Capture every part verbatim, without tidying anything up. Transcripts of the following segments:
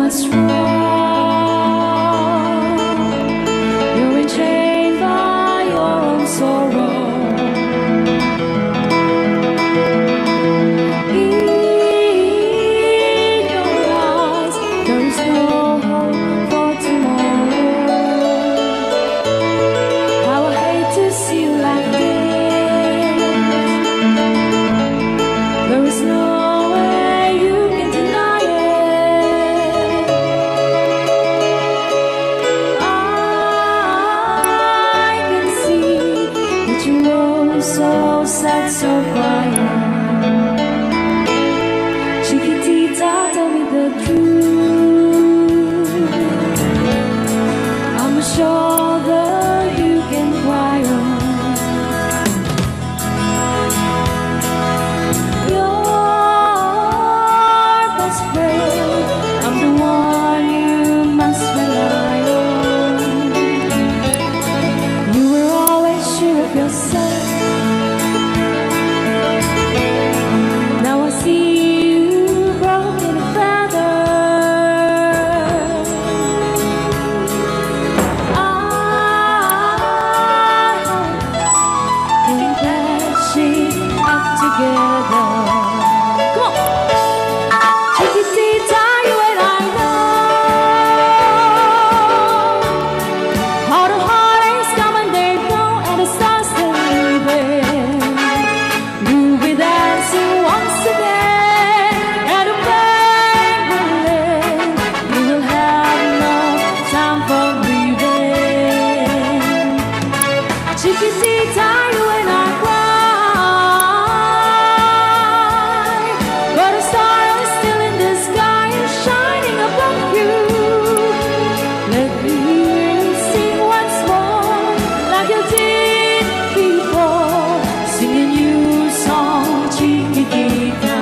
What's wrong? You're chained by your own sorrow. In your eyes, there is no hope for tomorrow. How I hate to see you like this. There is no way you can deny it. I can see that you know, so sad, so quiet. Chiquitita, tell me the truth. I'm sure that you can cry on. Your best friend, I'm the one you must rely on. You were always sure of yourself. Now I see you broken and battered. I hope we can patch it up together. Come on. Chiquitita, you and I know how the heartaches come and they go, and the stars are leaving. We'll be dancing once again, and the pain will end. We will have no time for grieving. Chiquitita, you and I cry, but a star is still in the sky, shining above you. Let me hear you sing once more, like you did before. Sing a new song, Chiquitita.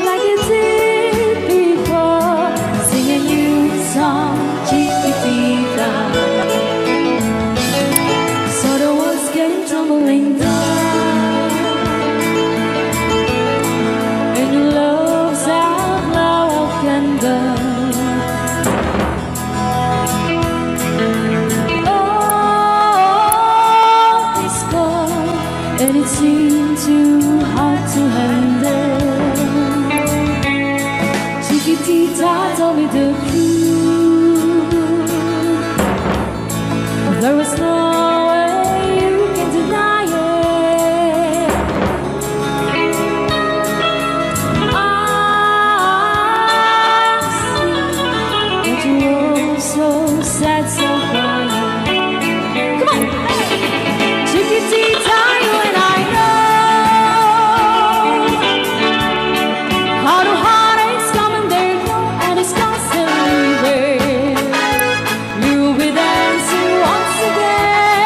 Like you did before, sing a new song, Chiquitita. So the walls came tumbling down, and your love's outlaw of candle. All is gone, and it seemed too hard to handle. Chiquitita, tell me the truth. There is no way you can deny it. I see that you are so sad, so crying. Come on. Chiquitita, you and I know how the heartaches come and they go, and it's constantly there. We'll be dancing once again.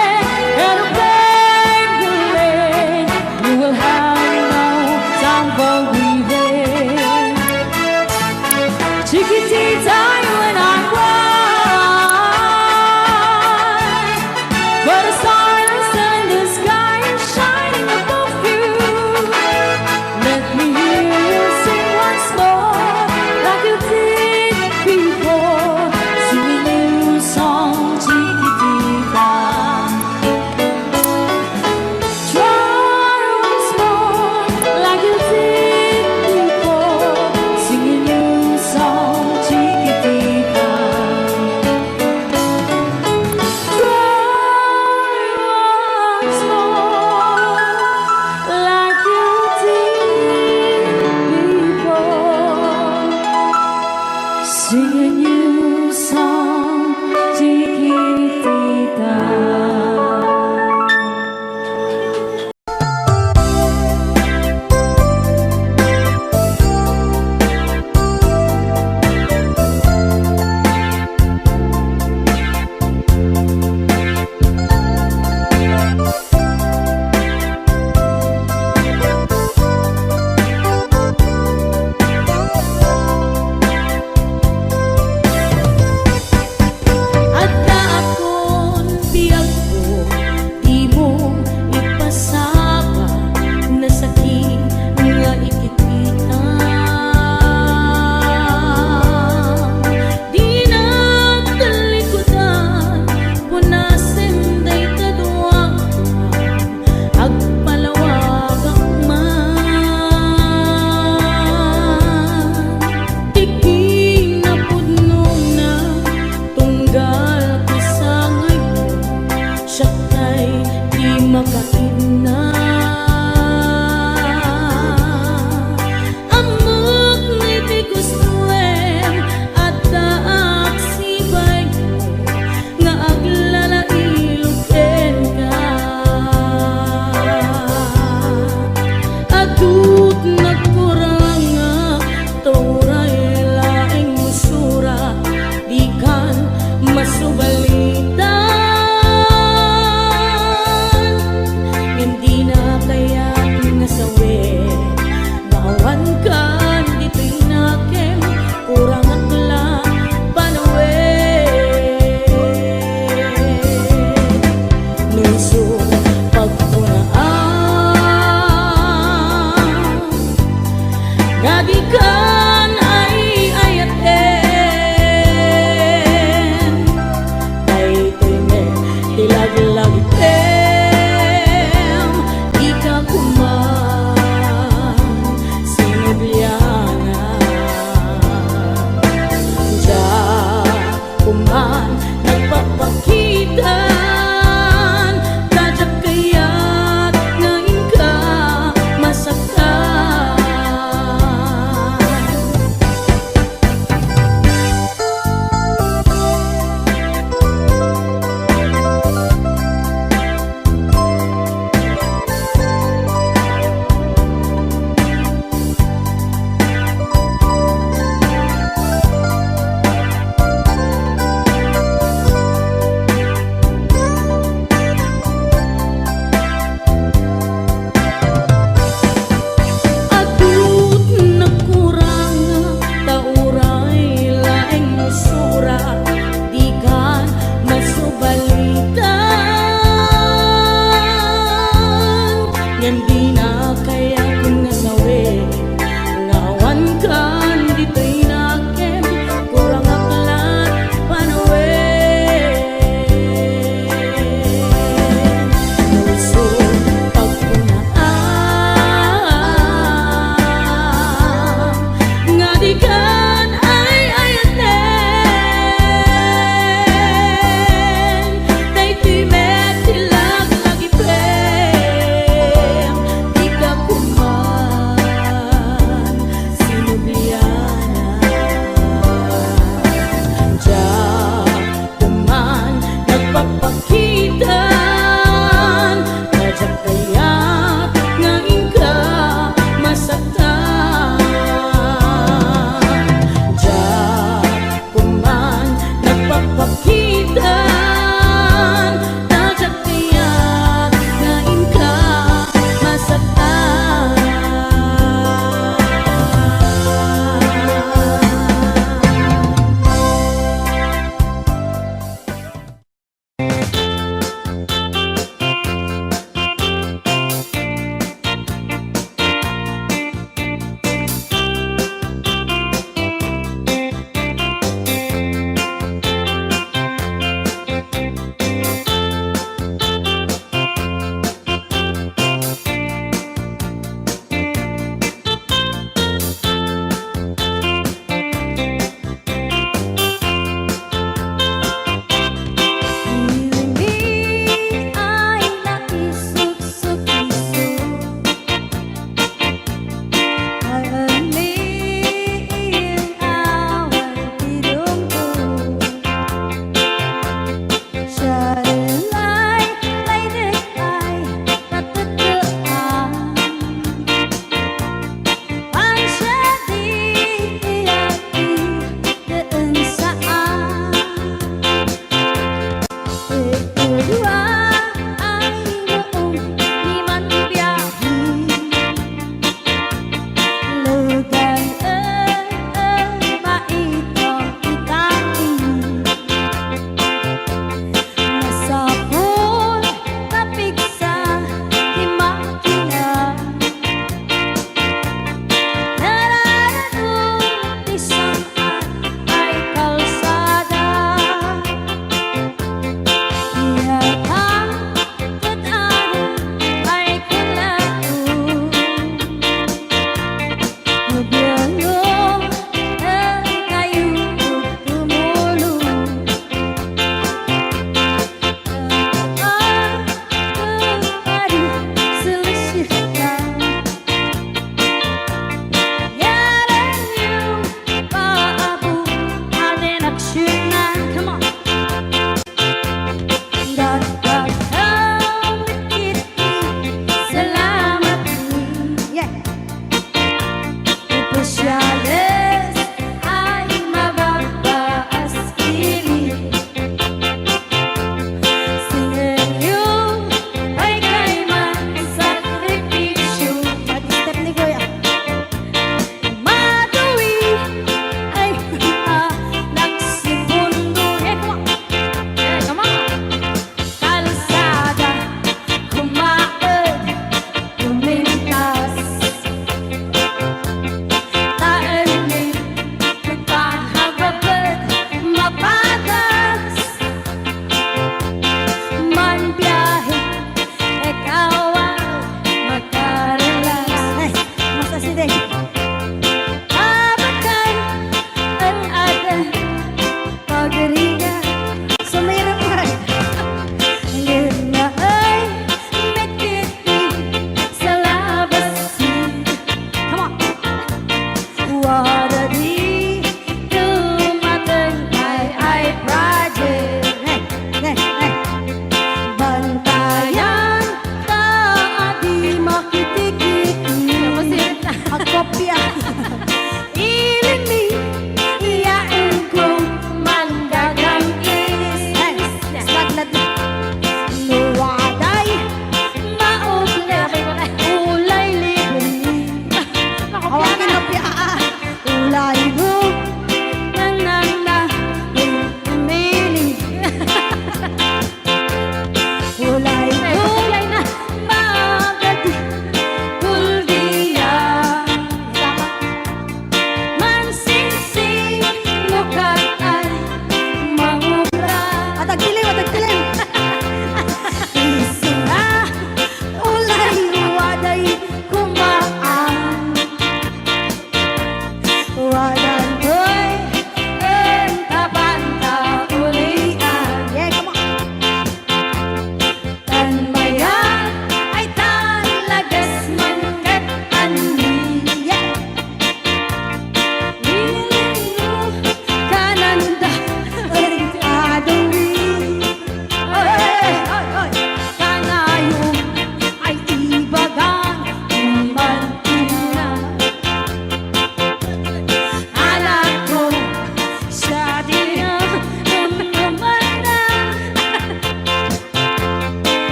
Ngem dina kayat nga sawen nga awan kan ditoy nakem, kurangak lat panawen. Isu pagkunaam nga dikan ay-ayaten, daytoy met ti laglagipem.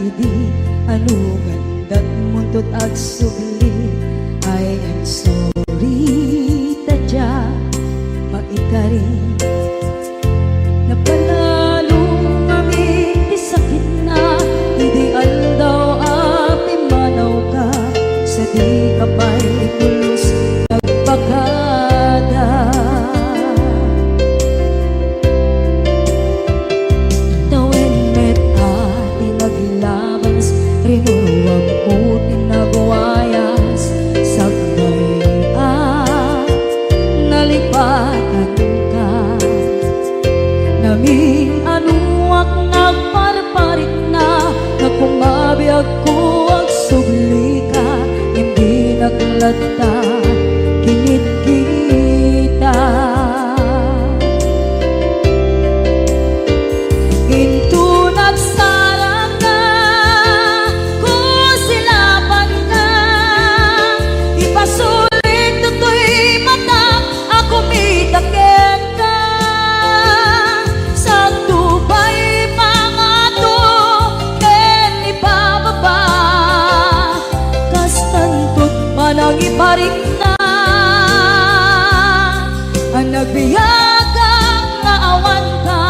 idi anu gandat muntot agsubli. I am sorry, ta dia maikari. Napalalong amin ti sakitna, idi aldaw a pimmanawka, sa dika pay pulos nagpakada. Tawen met a ti naglabas, rinuruamko ti nagwayas, sakbay a nalipatanka. Namin-anuak nagparparikna, nga kumabiagko agsublika, ngem dinak latta kinitkitak. Inton agsarangka, kusilapanka, ipasulit toy matak a kumita kenka. Sakto pay pangato ken ipababa, kastanto ti panangiparikna a nagbiag nga awanka.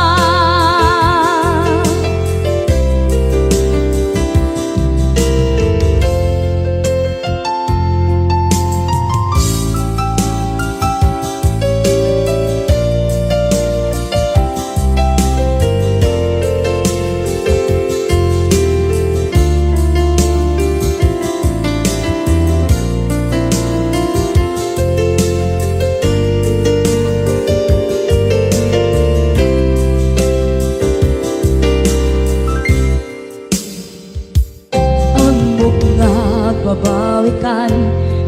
Ammok nga agbabawikan,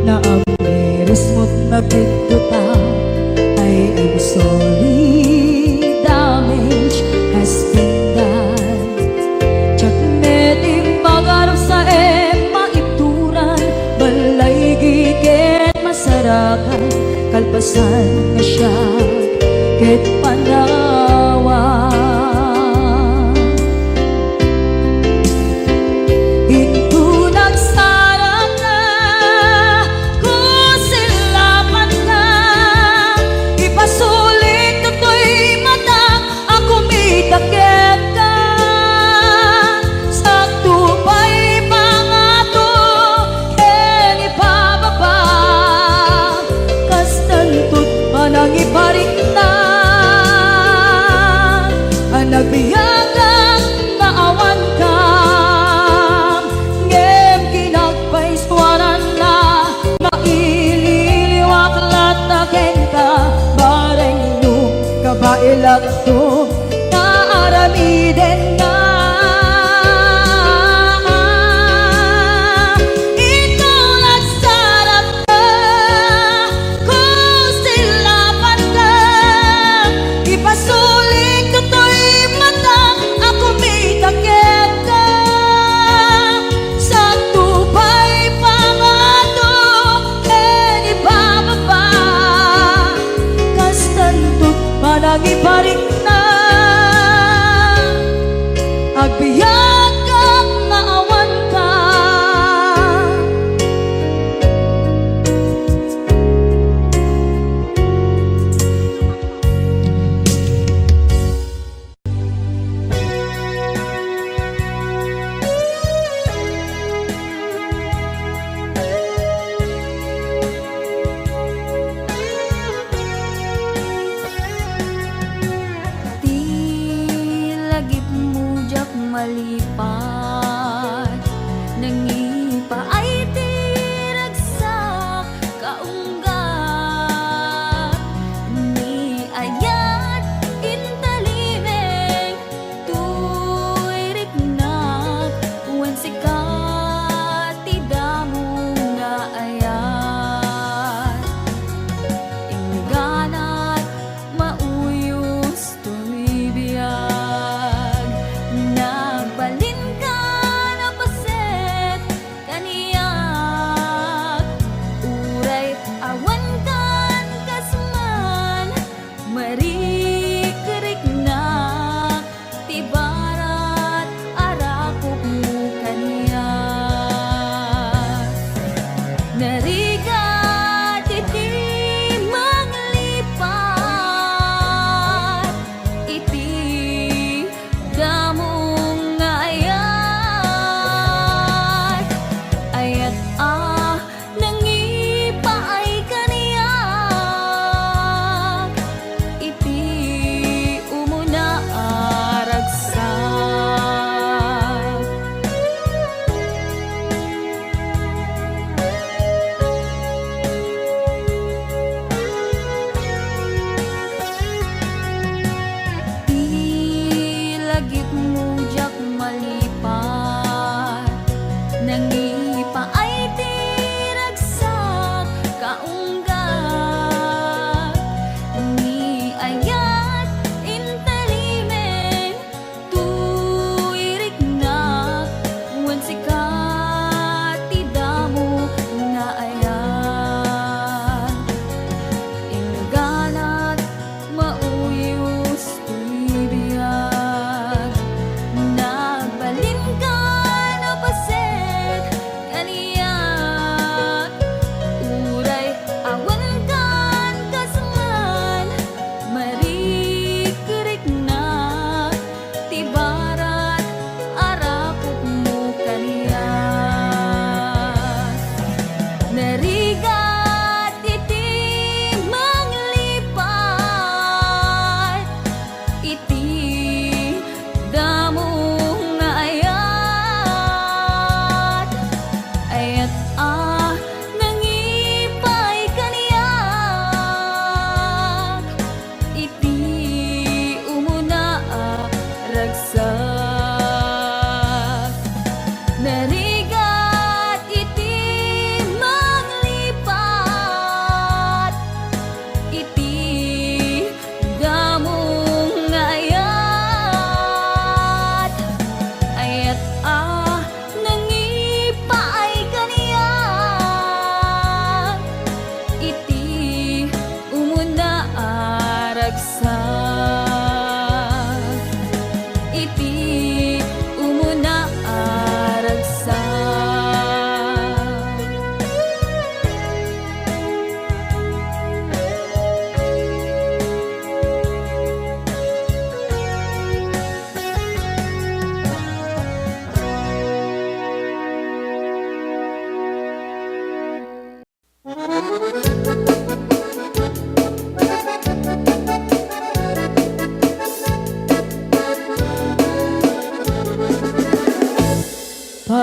naamirismot nagbiddota. I am sorry, damage has been done. Diak met impagarupsaem maituran, balay ken masarakan, kalpasan nga siak ket panawan. Inton agsarangka, kusilapanka, ipasulit toy matak a kumita kenka. Sakto pay pangato ken ipababa, kastanto ti panangiparikna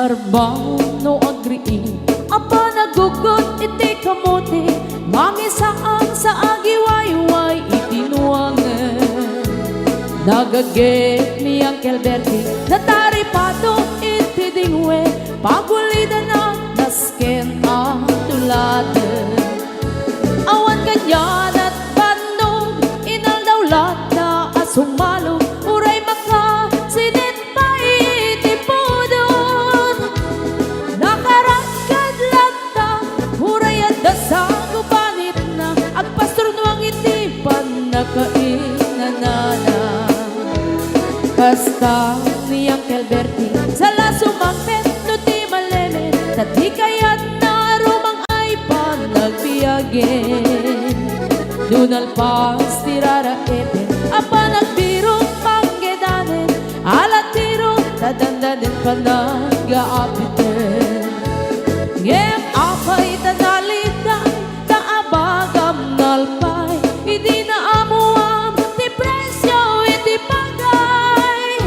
Bano agriit a panaggugot iti kamote, mamisaan sa agiwayway iti nuangen. Nagaget ni Uncle Bertie, nataripato iti dingwe, pagulidana nasken a tulaten. Awan kaniana bannog, inaldaw latta a sumalo, uray makasinit pay iti pudot. Nakarakkad latta, uray adda sango panitna, agpasturnuang iti pannakainanana. Kasta ni Uncle Bertie, sala sumangpet no ti malemed, ta di kayatna rumang-ay panagbiagen. No nalpas ti raraepen a panagbirok panggedanen, alatiro ta dandanen panagaapiten. Ngem apay ta naliday, ta abagam nalpay, idi naammoam ti presio iti pagay.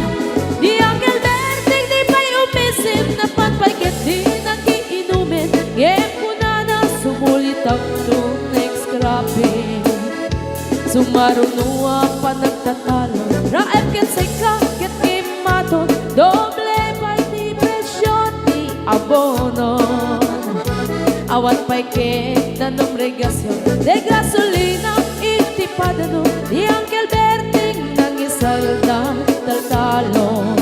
Ni Uncle Berting di pay umisip, napan pay ket di nakiinumen, ngem kunana, sumulitakto next cropping. Sumaruno a panagtatalo, raep ken sika ket immaton, doble pay ti presio ti abono. Awan pay ket danom regasion, de gasolina iti padano, ni Uncle Berting nangisalda taltalon.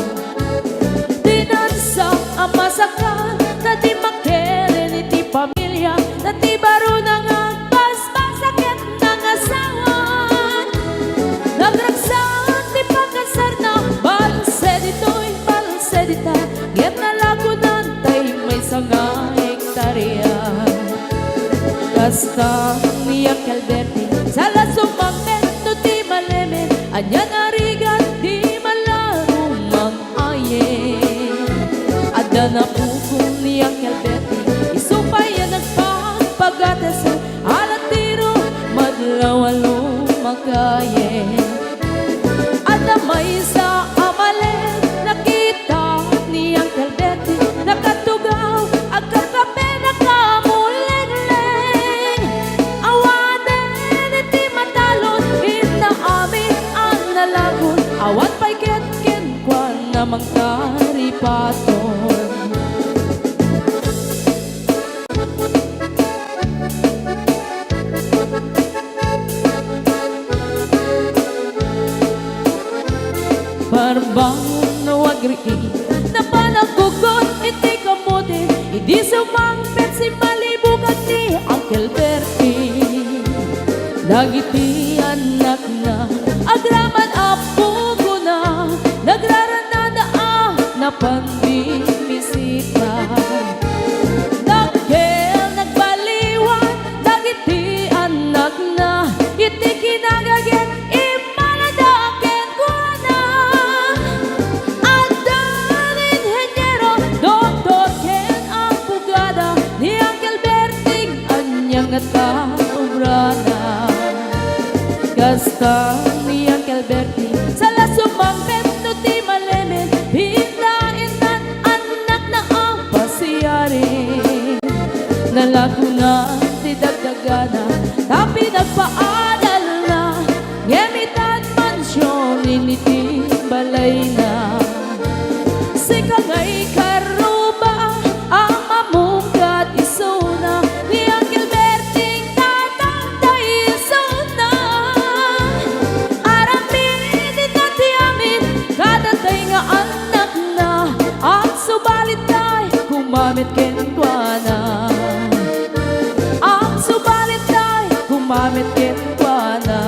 Dinansa a masakal, ta di makilen iti pamilia, ta ti barona nga agbasbasa ket nangasawan. Nagragsak ti pakasarna, balse ditoy, balse dita, ngem nalakunan tay maysa nga hektaria. Kasta ni Uncle Berting, sala sumangpet no ti malemed, ania narigat di malarumang ayen. Adda napukaw ni Uncle Berting, isu pay a nagpagpagates, alatiro madlaw a lumakayen. Adda maysa a malemed, nakita ni Uncle Berting, nakatugaw, agkakape, nakamulengleng. Awanen iti matalon, inna amin a nalagon, awan pay ket kenkuana mangtaripaton. Parbangon no agriit, napan aggugot iti kamote, idi sumangpet simmalibugan ni Uncle Bertie. Dagiti annakna, agraman a pugona, nagrarannada a napan bimisita. Dakkel nagbaliwan dagiti annakna, iti kinagaget immanada kenkuana. Adda inheniero, doktor ken abogada, ni Uncle Berting ania ngata obrana. Kasta ni Uncle Berting, sala sumangpet no ti malemed, pinta intan annakna a pasiari. Nalakonan ti dagdagana, ta pinagpaadalna, ngem itan mansion iti balayna. Sika nga ikaruba, ammom ket isuna, ni Uncle Berting tatang ta isuna. Aramid ita ti amin, kadatay nga annakna, agsubalit tay kumamet kenkuana. Agsubalit tay kumamet kenkuana.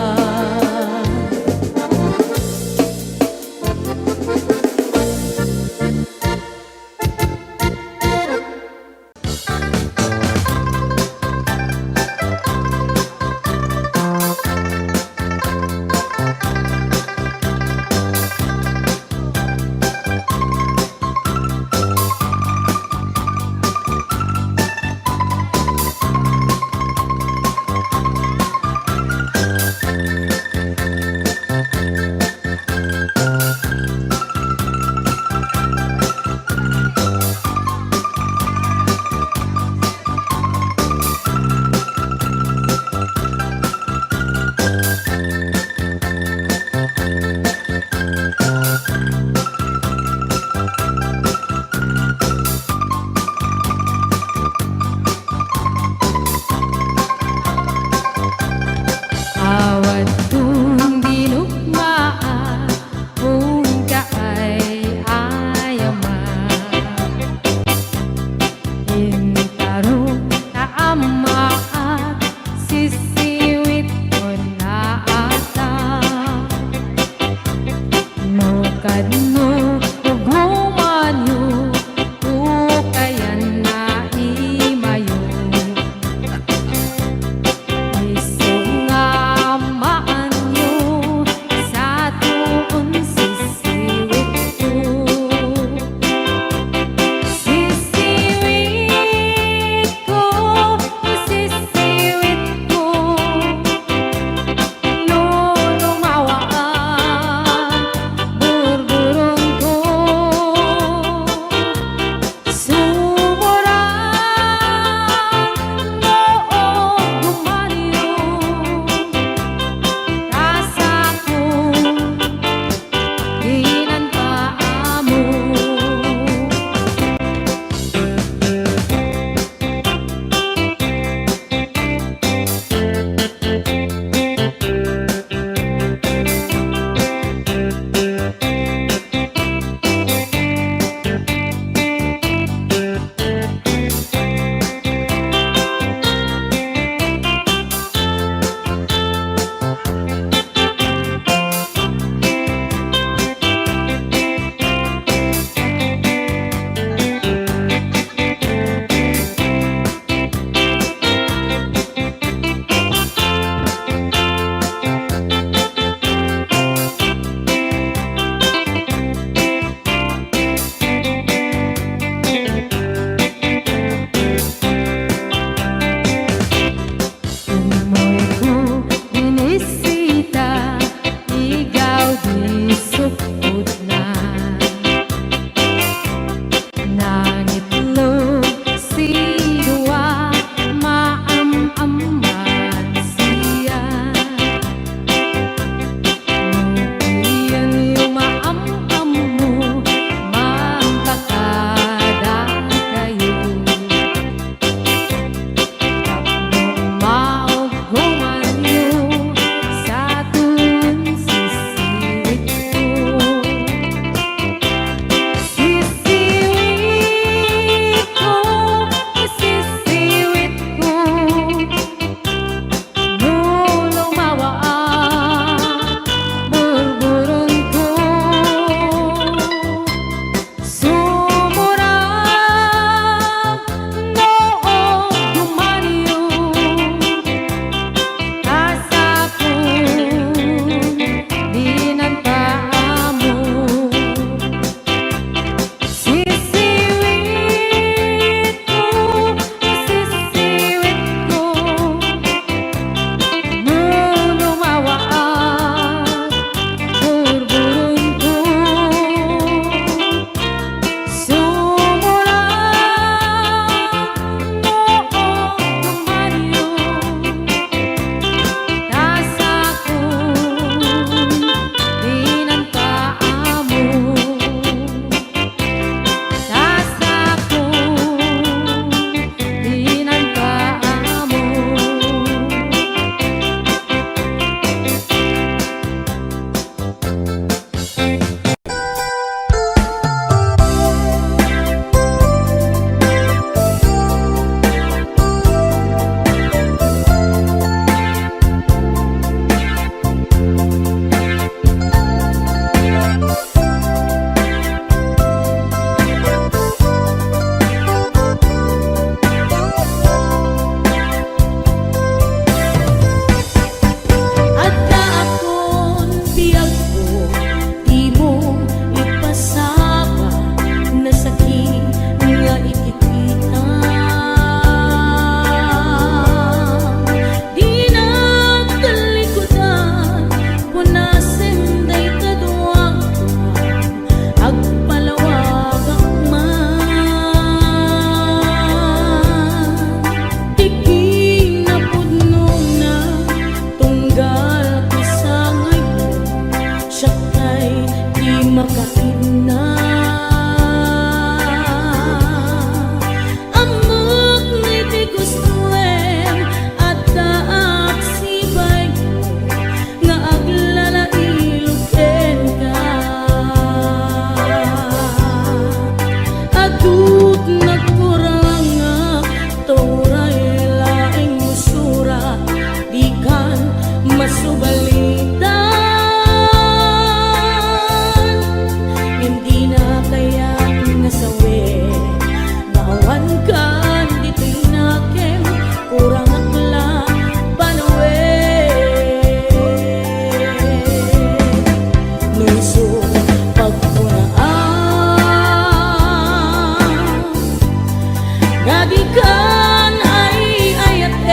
nga dikan ay-ayaten.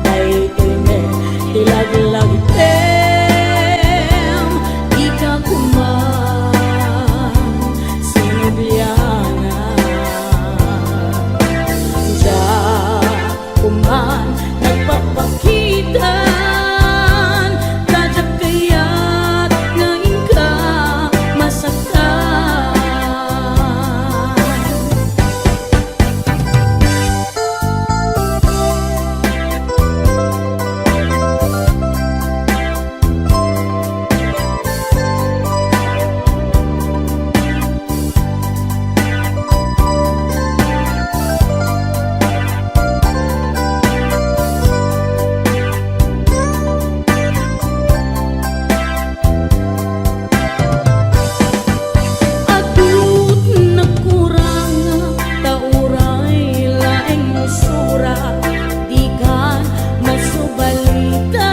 Daytoy met ti laglagitem, dika koma sinublianan. Diak koma nagpakpakitan, ta diak kayat nga inka masaktan. Adut nagkurang, ta uray laeng sura, dikan masubalitan.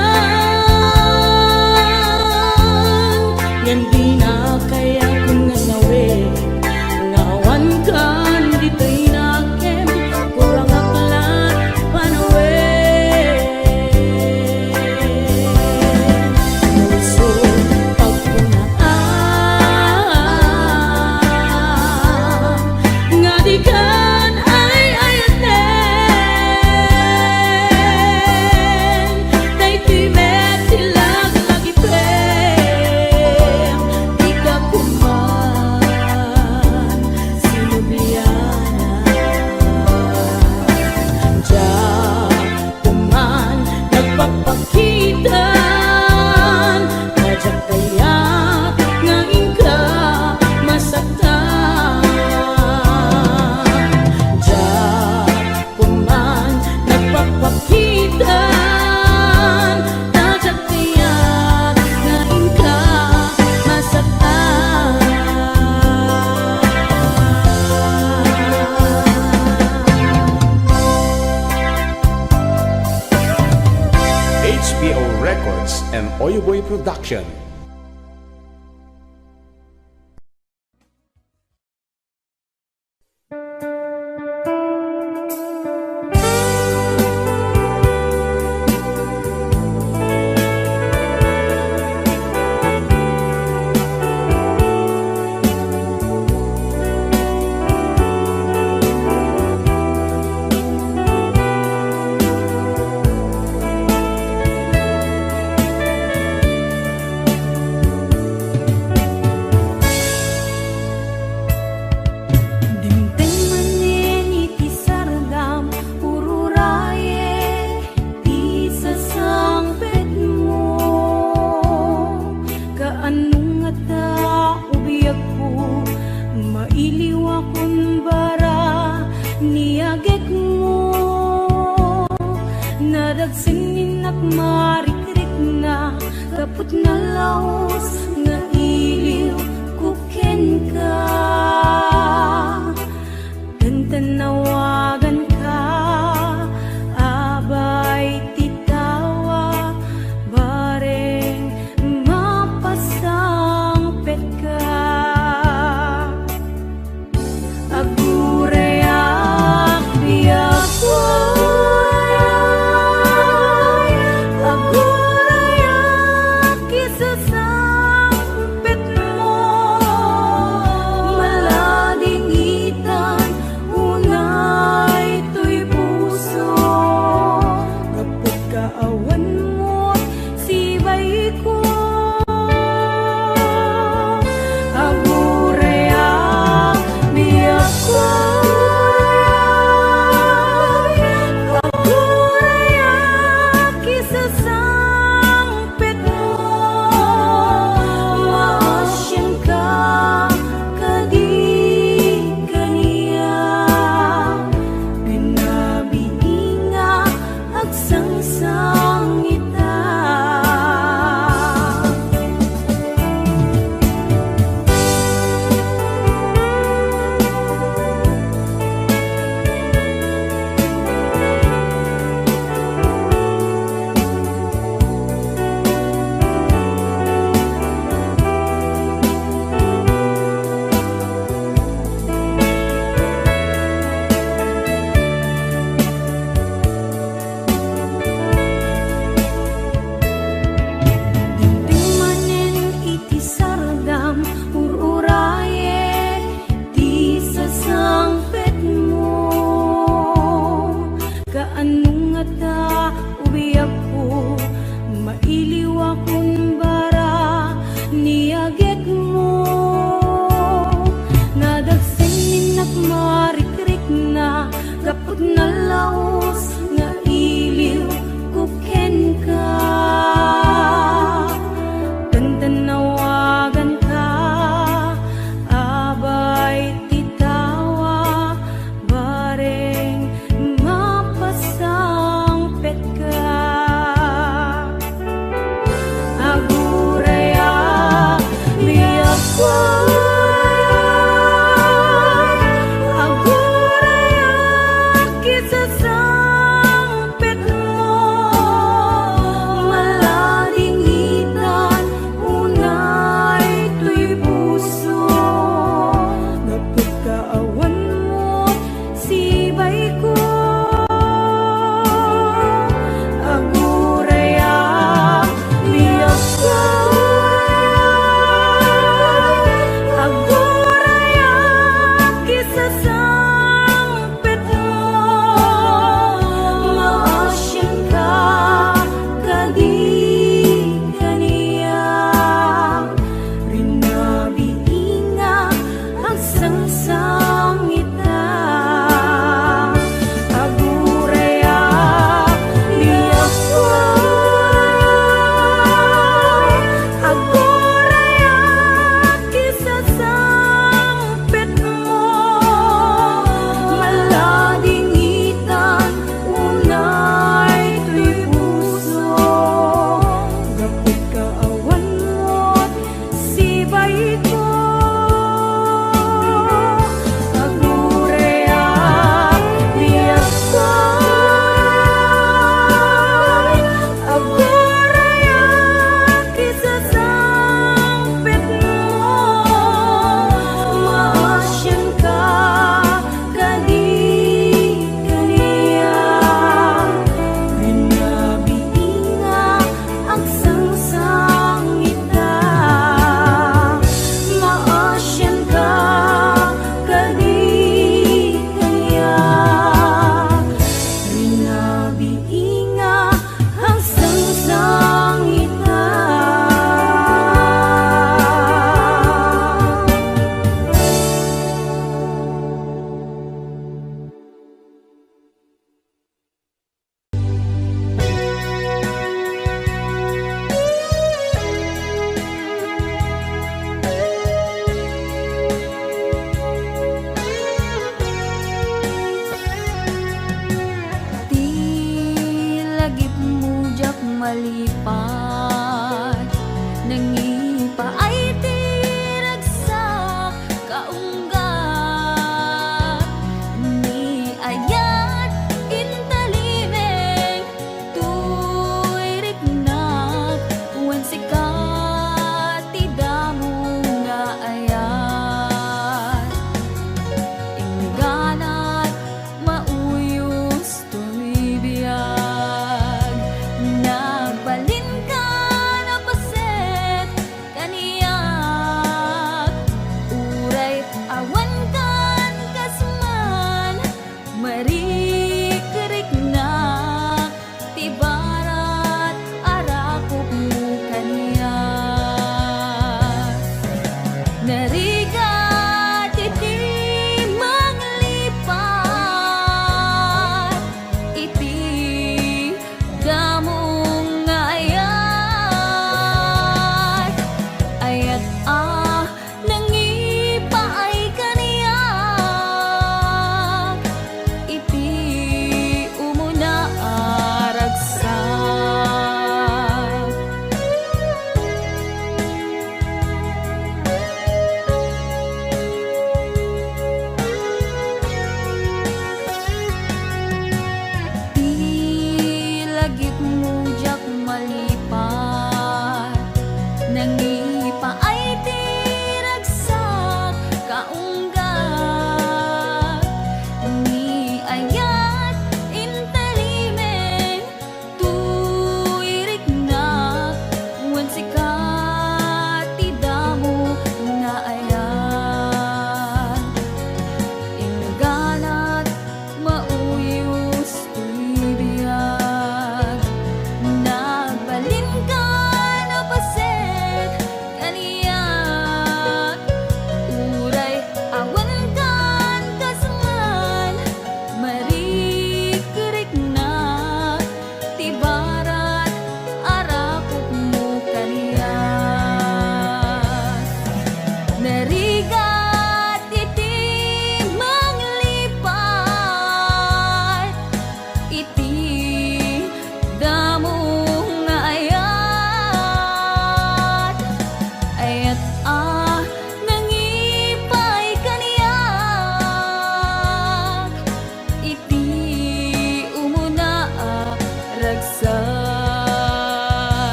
Ngem dina kayat nga sawen, nga awankan ditoy nakem, kurangak la panawen. Puso, pagkunaan nga dikan ay-ayaten. Daytoy met ti laglagitem, dika koma sinublianan. Diak koma nagpakpakitan, ta diak kayat nga inka masaktan. Diak koma nagpakpakitan, ta diak kayat nga inka masaktan. H P O Records and Oyoboy Production. Dimteng manen iti sardam, ururayek ti sasangpetmo. Kaano ngata, o biagko, mailiwakon bara ni agekmo? Nadagsen ni innak marikrikna, gapu ta nalaus nga iliwko kenka. Ken ta nawaganka, abay ti tawa, bareng mapasangpetka. Agurayak, biagko, agurayak, isasangpetmo. Mala- marikrikna, gapu ta nalaus nga iliwko kenka. Tantan nawaganka, abay ti tawa, bareng mapasangpetka. Agurayak, biag ko. Agurayak, kisasa.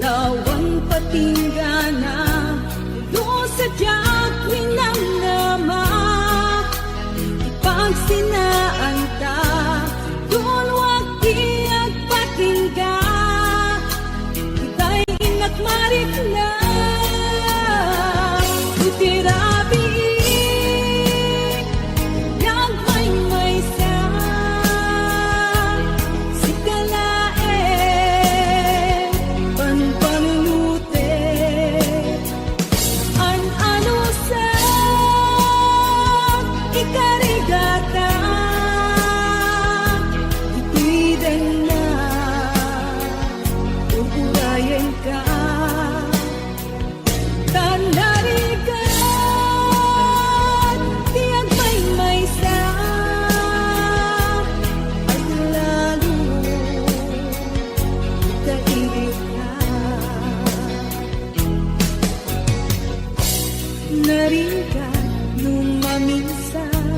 Awan patinggana, no sadiak minamnama, ipagsinaanta, dunwak ti agpatingga, itay innak marikna, no ti rabii, agmaymaysa, sika laeng, panpanunutek. An-anusak, ikarigata, ditoy denna, ururayenka. Tan narigat ti agmaymaysa, aglalo, kailiwka. Narigat no maminsan,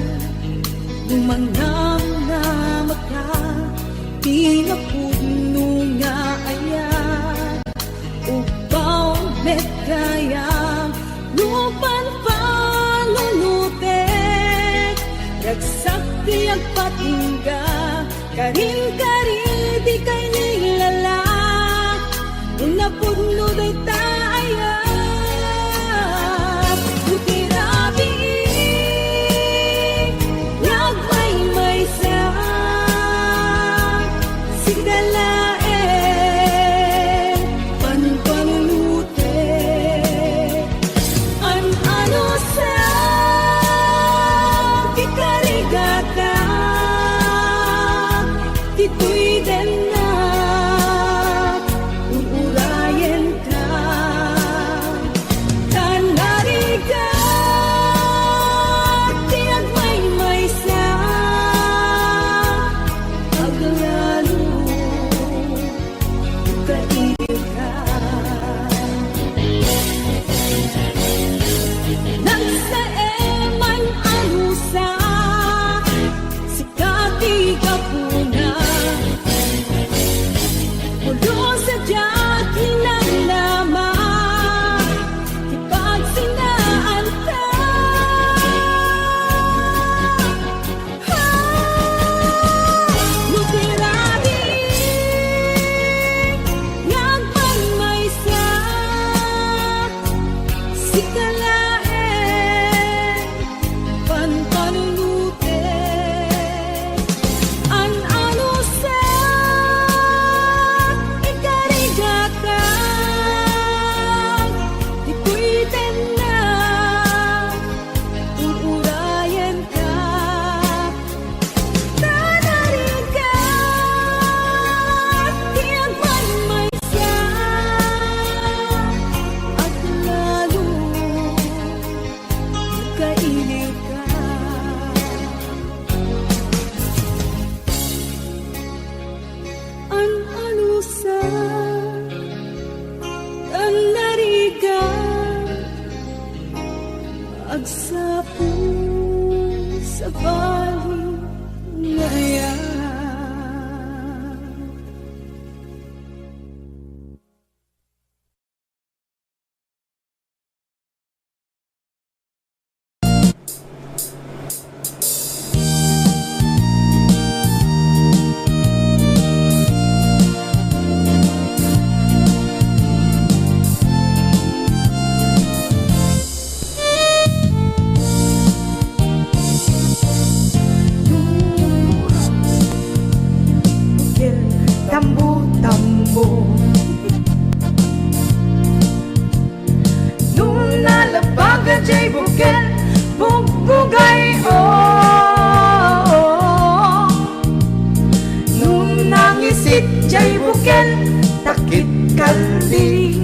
no mangnamnamaka, ti napudno nga ayat, ubaw met gayam, no panpanunutek, ragsak ti agpatingga, karin-kari ti kainilala, no napudno dayta ayat, no ti rabii, agmaymaysa, sika laeng, panpanunutek. An-anusak, ikarigata, ditoy denna, ururayenka. Tan narigat ti agmaymaysa, aglalo, kailiwka. Nagsaem man-anusak, sika ti gapuna. Pulos a diak hinangnama, ti pagsinaanta. No ti rabii nga agmaymaysa, sika laeng, panpanunutek. An-anusak, ikarigata, ditoy denna, ururayenka. Ta narigat ti agmaymaysa, aglalo, kailiwka. An-anusak, an narigat, agsapul, sabali, ngayat. Bukel, tambo-tambo. No nalabag jay bukel, bugbugay, o. No nangisit jay bukel, takit kaldi.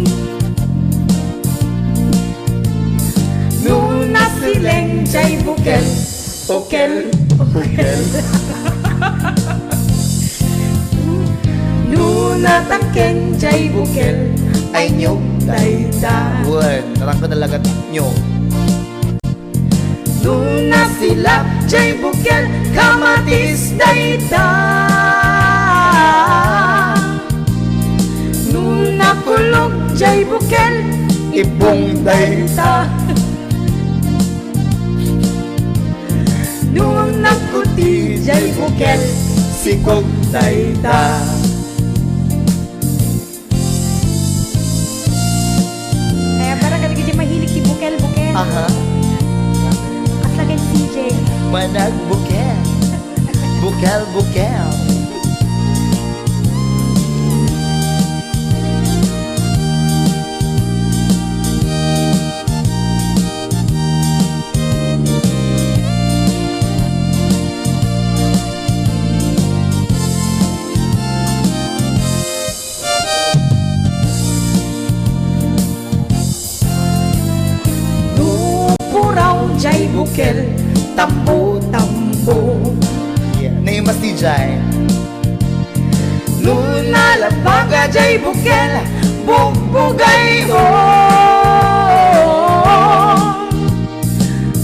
No nasileng jay bukel, pukel, pukel. No natangken jay bukel, ay nyog dayta. Wen, narangka talaga nyog. No nasilap jay bukel, kamatis dayta. No nakulog jay bukel, ibong dayta. No nagkuti jay bukel, sikog dayta. Kaya para kadagiti mahilig ti bukel-bukel. Aha. Kasla ken C J. Managbukel. Bukel-bukel. No puraw jay bukel, tambo-tambo. Yeah, naimas ti jay. No nalabaga jay bukel, bugbugay-on.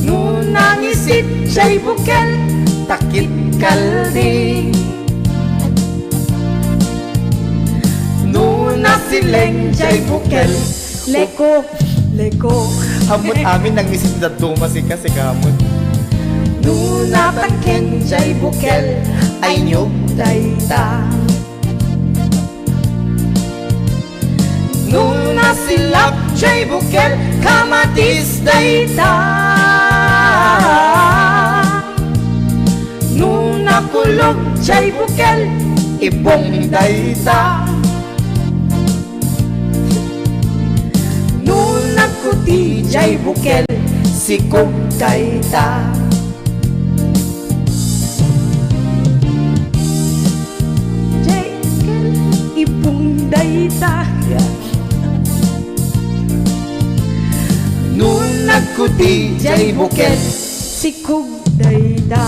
No nangisit jay bukel, takit kaldi. No nasileng jay bukel, leko, leko. Ammot amin nangisit ti dadduma, sika, sika ammot. No natangken jay bukel, ay niyog dayta. No nasilak jay bukel, kamatis dayta. No nakulog jay bukel, ibong dayta. No nagkuti jay bukel, sikog dayta. Jay bukel, ibong dayta. Yeah. No nagkuti jay bukel, sikog dayta.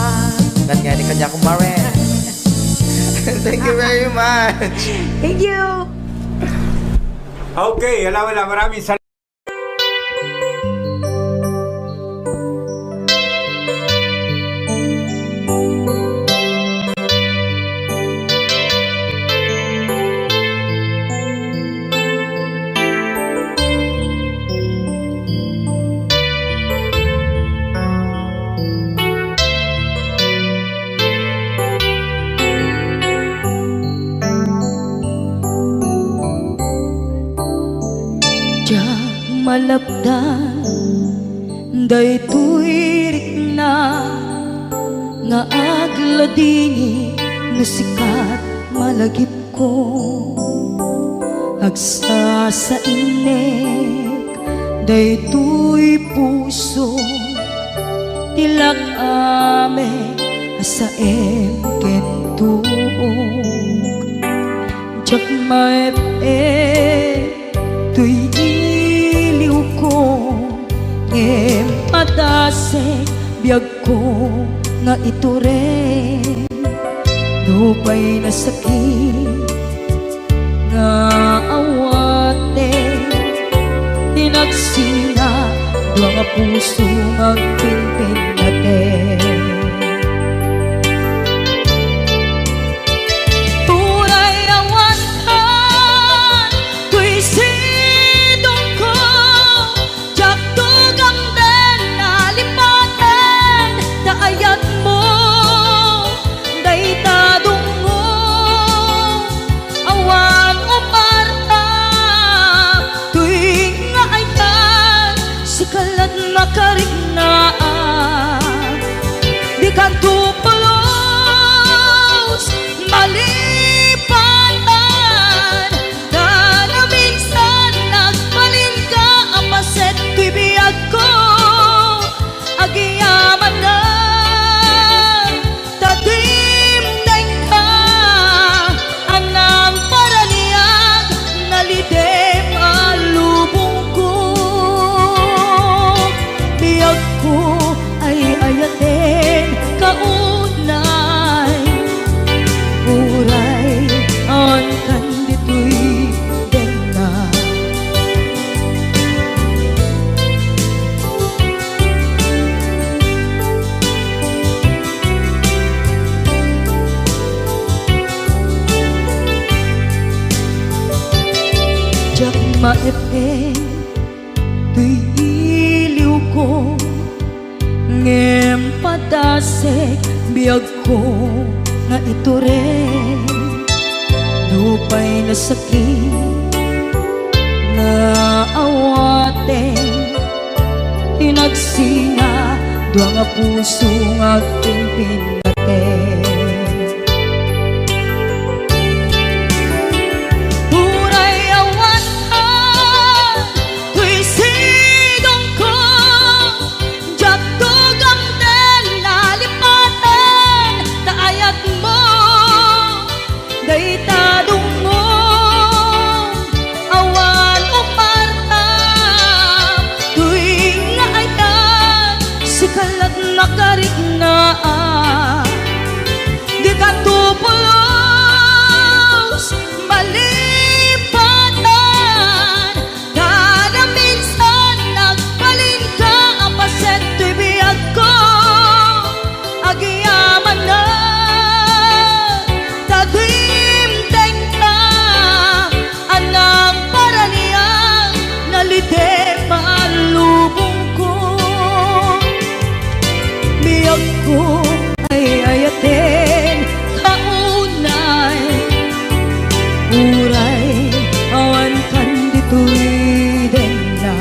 Ngan nga ni kanya, kumare. Thank you very much. Thank you. Okay, ala, wala, maraming salamat. Diak malapdan daytoy rikna nga agladingit no sika ti malagipko. Agsasainnek daytoy puso ti lak-am a saem ken tuok. Diak maep-ep toy iliwko, ngem madasek biagko nga itureng. Nupay nasakit nga awaten, ti nagsina dua nga puso nga agpinpinnaten. Uray awan toy sidongko, diak tugamden a lipaten ta ayatmo dayta dungngo. Awan uparta toy nga ayat, sika la't makariknaan. Dikanto pulos malipanan, ta naminsan nagbalinka a paset toy biagko. Agyamanak ta dimdengka a nangparaniag, nalidem a lubongko. Biagko ay ayatenka unay, uray awankan ditoy denna. Maep-ep toy iliwko, ngem padasek biagko nga itureng. Nupay nasakit nga awaten, inagsina dua nga puso nga agpimpinnaten. Uray awan ka toy sidongko, diak tugamten nalipaten ta ayatmo dayta dungngo. Awan umarta toy nga ayat, sika lat makariknaan. Dika to pulos malipatan, kada minsan nagbalinka a paset toy biagko. Agyamanak ta dimtengka a nagparaniag, nalitem a lubongko. Biagko ay ayaten ka unay, uray awan kan ditoy denna.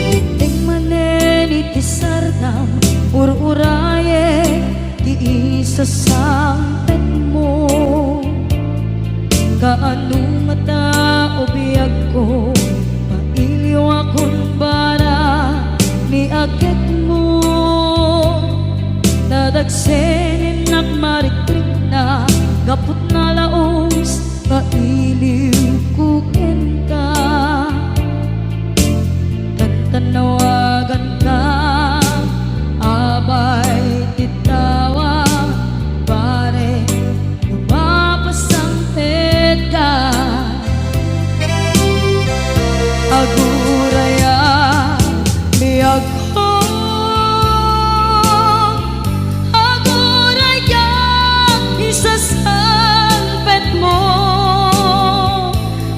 Dimteng manen iti sardam, ur-urayek ti isasangpetmo. Kaano ngata, o biagko, mailiwakon bara ni aketmo. Nadagsen innak marikrikna gapu ta nalaus nga iliwko kenka. Tantannawaganka, abay ti tawa, pare, no mapasangpetka. Aguraya, biagko, aguraya, isasangpetmo.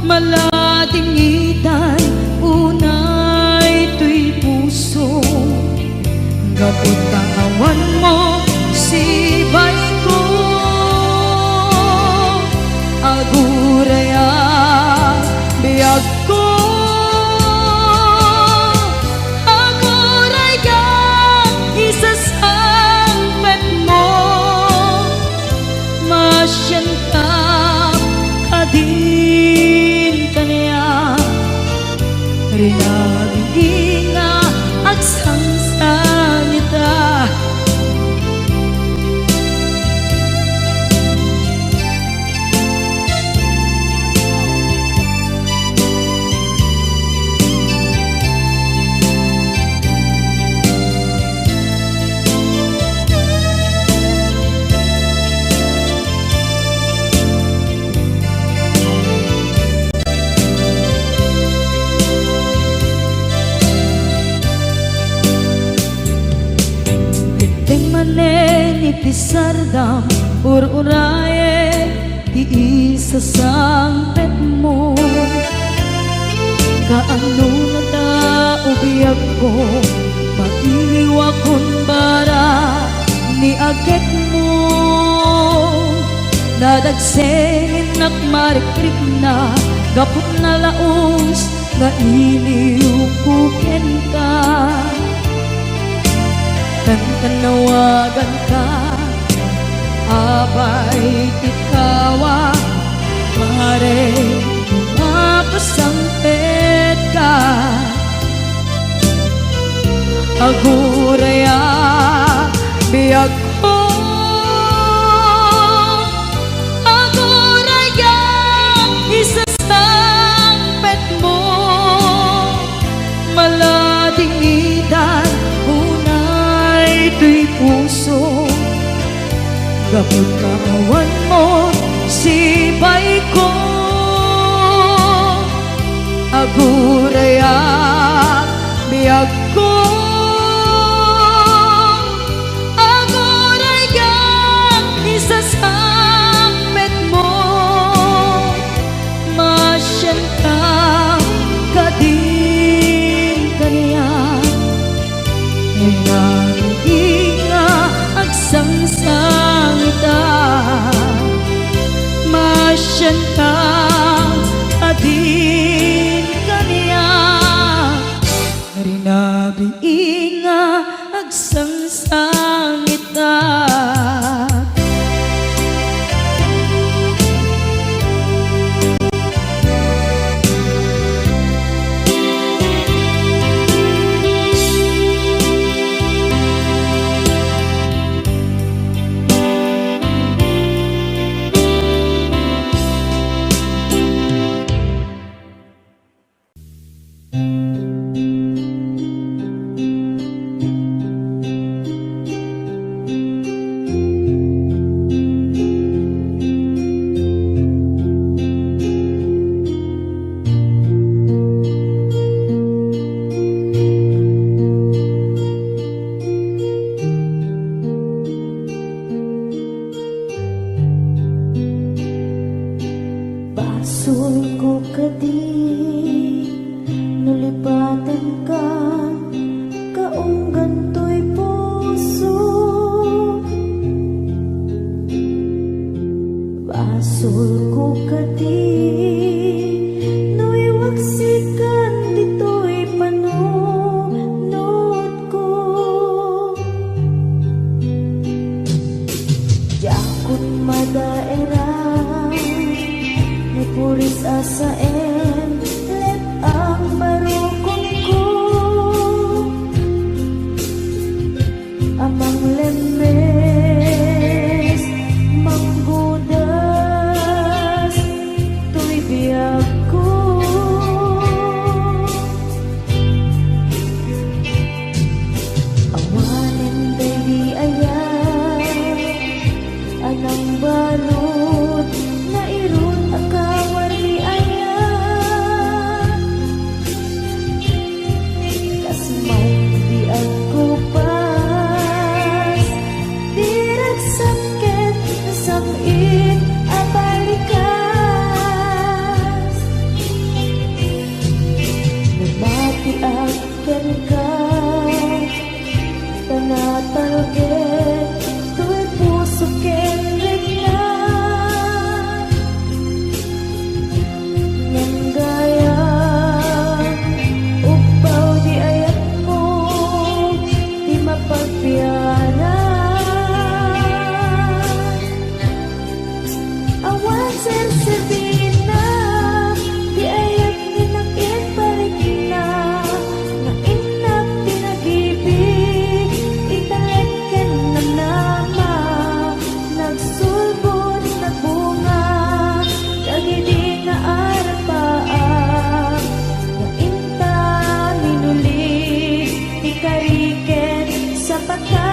Maladingitan unay toy puso, gapu ta awanmo sibayko. Aguraya, biagko, aguraya, isasangpetmo. Masianka kadin kaniak, rinabingi nga agsangsangita. Dimteng manen iti sardam, ur-urayek ti isasangpetmo. Kaano ngata, o biagko, mailiwakon bara ni aketmo. Nadagsen innak marikrikna gapu ta nalaus nga iliwko kenka. Tantannawaganka, abay ti tawa, pare, mapasangpetka. Aguraya, biagko, Agurayak, biagko, agurayak, isasangpetmo, masianka kadin kaniak. Rinabii nga agsangsangitak, masianka kadin kaniak. Rinabii nga agsangsangitak. Basolko kadi no lipatenka, kaunggan toy puso. Basolko kadi no iwaksikan ditoy panunotko. Diakon madaerang, ni puris a saem, let-ang barukonko. A manglemmes, manggudas, toy biagko. Awanen daydi ayat a nangbalud, nairut a kawar ni ayat. Kas man di agkupas, di ragsakket, nasam-it a balikas. No mapiak kenka, ta natalged toy puso ken rikna. Ngem gayam, ugpaw di ayatmo ti mapagbiaran. Awan serserbina ti ayat nga nakiparikna, nga innak ti nagibi, italek ken namnama, nagsulbod, nagbunga, dagidi nga arapaak, nga inta minuli ti kari ken sapata.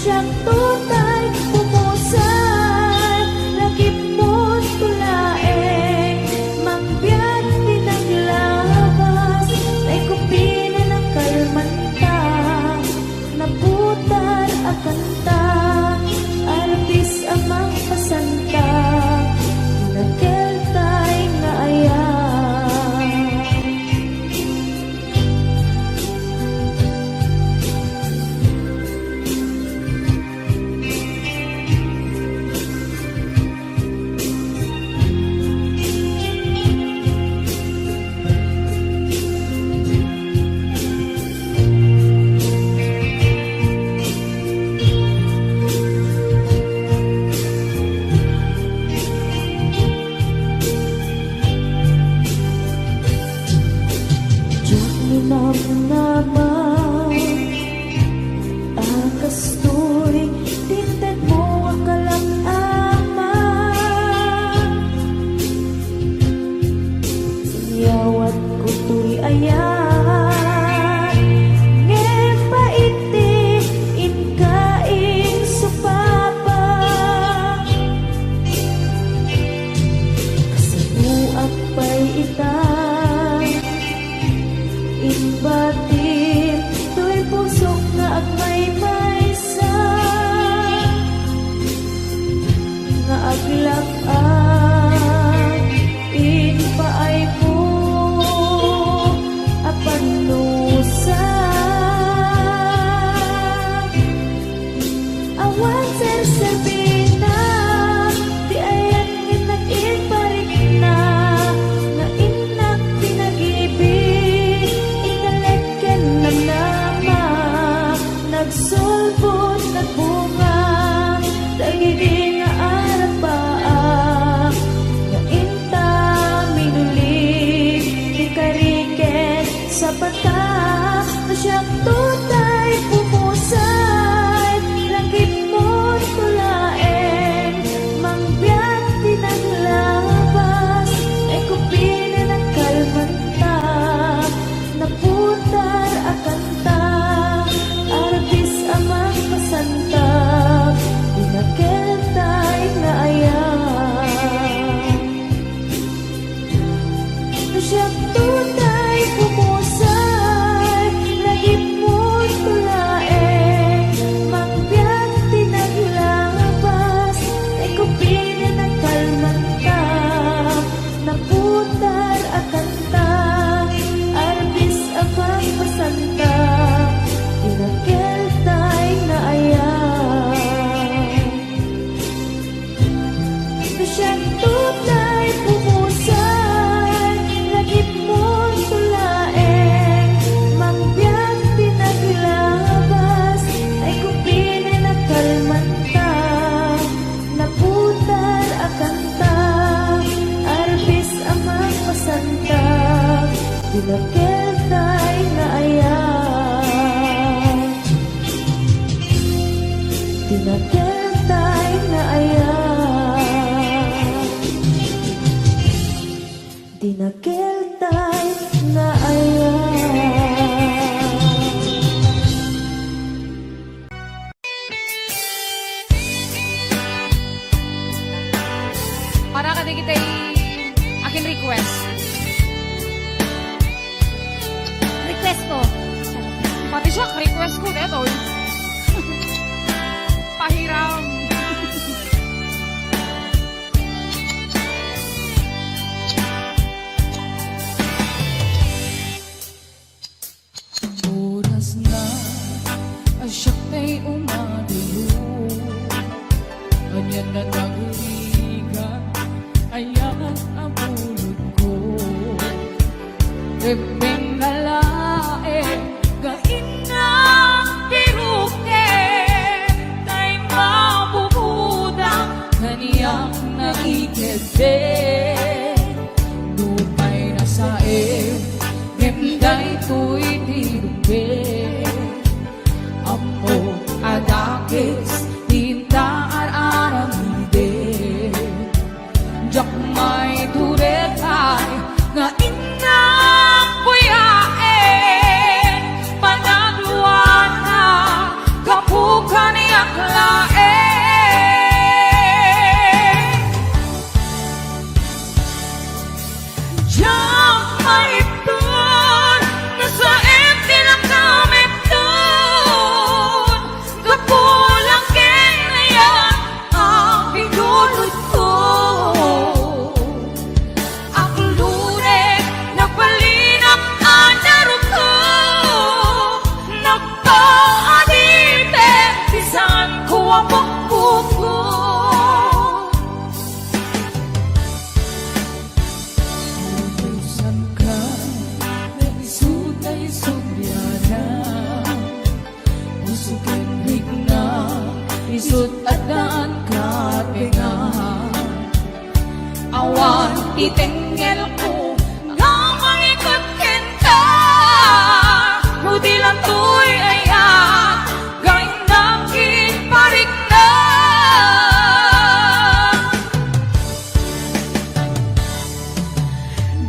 Siak tutay pumusay, lagipon, tula Dinakeltay nga ayat. Dinakeltay nga ayat. Dinakeltay nga ayat. Para kadagiti akin request. Request ko. Pati siya, request ko, detoy. Pahiram. Oras na a siak tay umadiyo. Ania nga nagrigat, ayan a bulodko. Rebbeng nga laeng nga innang piruken, tay mabubudang kaniak naikedden. Nupay nasaem, ngem daytoy ti rumbeng. Ammok a dakes ti inta ar-aramiden. Diak maiturekay nga innang buyaen, panagluana gapu kaniak laeng. Diak maibton, nasaem ti nakameton, gapu la ken ayan a binulodko. Aklurek, nabalinak a narukok, nagpaadipek ti sanko a pukpukko. Utusanka nga isu tay subliana. Puso ken rikna, isu't addaan kapengan. Awan ti tengngelko nga mangiket kenka, no di lantoy aya, gainnak ket parikna.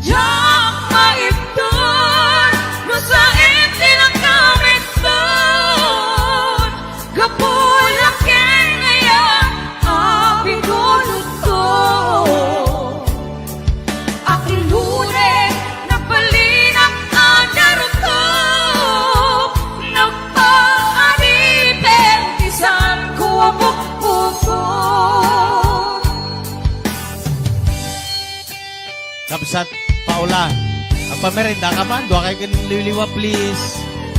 Diak maibton, no saem ti nakameton, gapu la ken ayan a binulodko. Aklurek, nabalinak a narukok, nagpaadipek ti sanko a pukpukko. Kabsat Paula, agpamerenda ka man, dua kay ken liwliwa, please.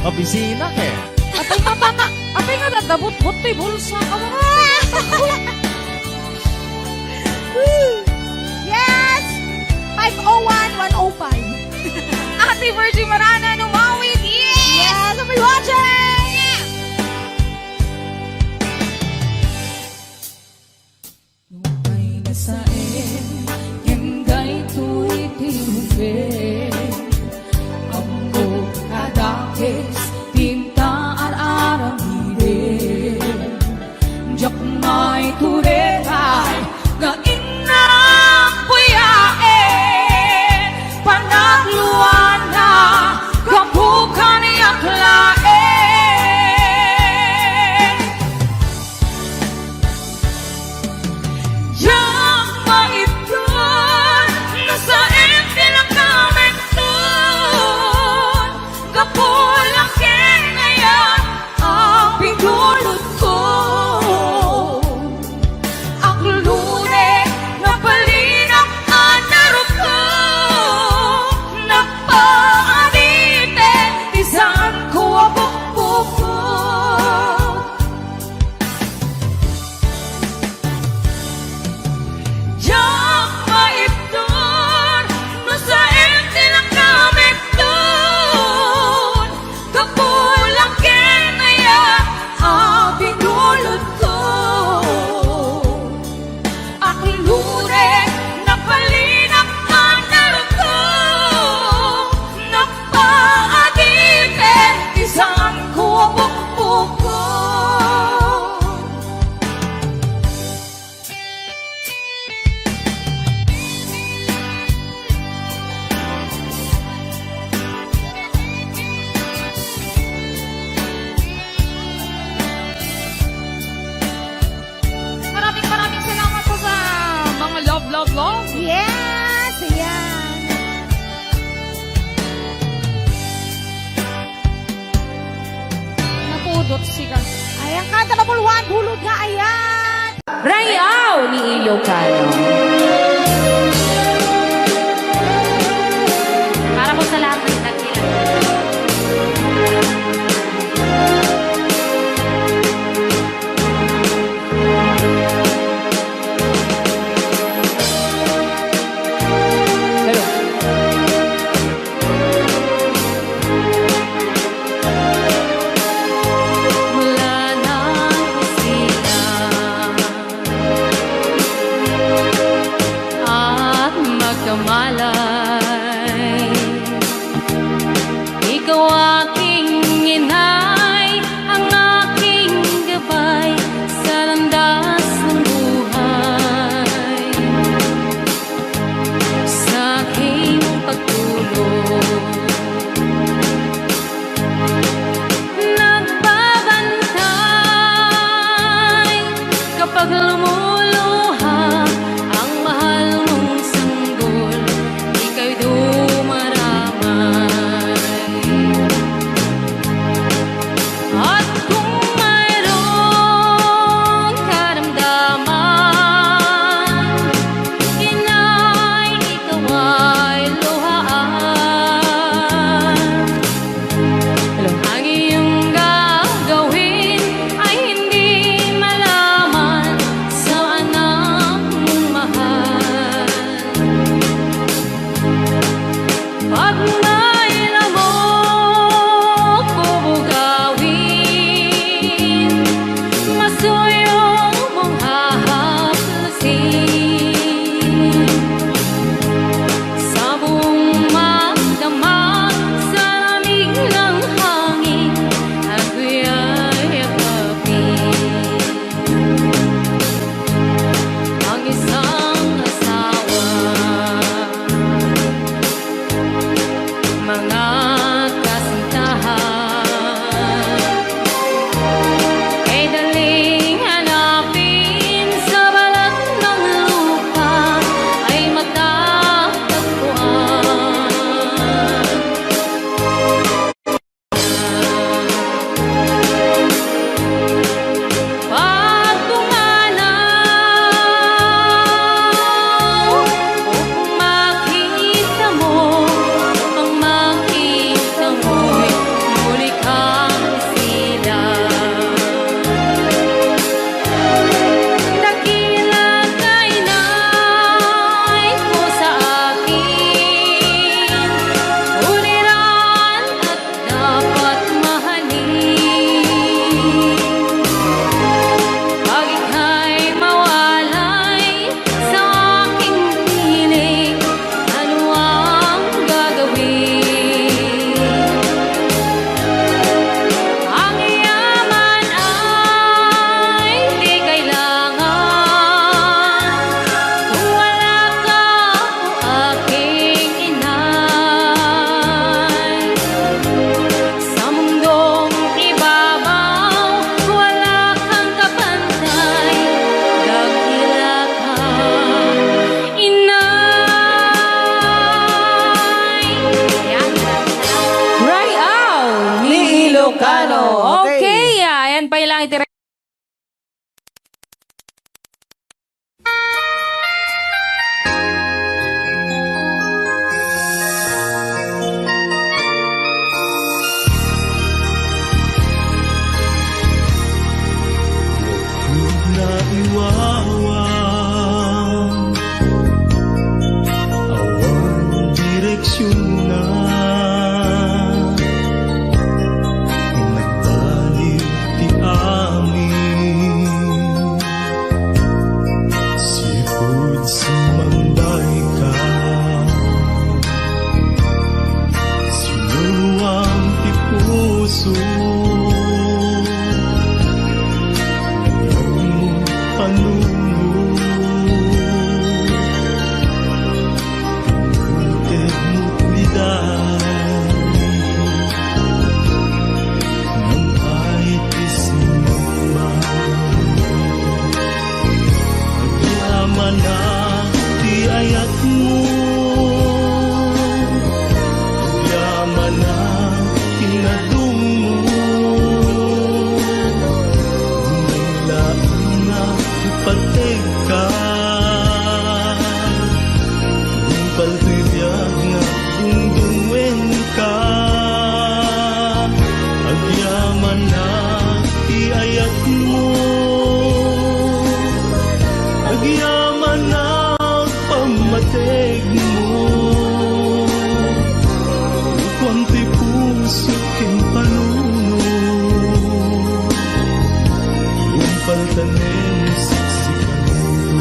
Mabisina ket. Apay nga tana, apay nga dadabutbot ti bulsa. Amo nga. Yes! Five oh one, one oh five. Ate Virgie Marana, Numawid. Yes! Yes, happy watching! Nupay nasaem, ngem daytoy ti rumbeng. Ammok a dakes ti inta ar-aramiden. Diak maiturekay nga innang buyaen, panagluana Dot siga. Ayan, kanta number one, Hulog nga Ayan. Rayaw ni Ilocano. Para po sa lahat ng nagkilala. Hello. Mula nang sila at magkamalay, ikaw aking inay, ang aking gabay sa landas ng buhay. Sa aking pagtulog, nagbabantay kapag lumuluha ang mahal mong sanggol. Di Tegmo, kuan ti puso ken panunot, umpaltanem siksikanen.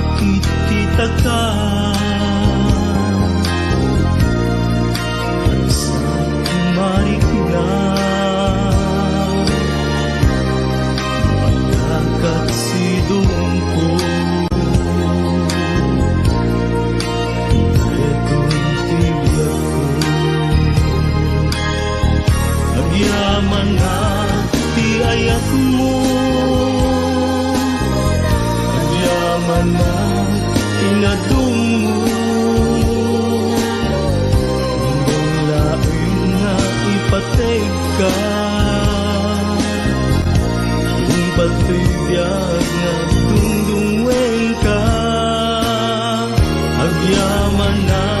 Nakititaka, sa kumarikna, matakat sidongko, ireton ti biagko. Agyamanak ti ayatmo, agyamanak ti nadummo. Ngem laeng nga ipategka, tungpal ti biag nga agdungdungngengka. Agyamanak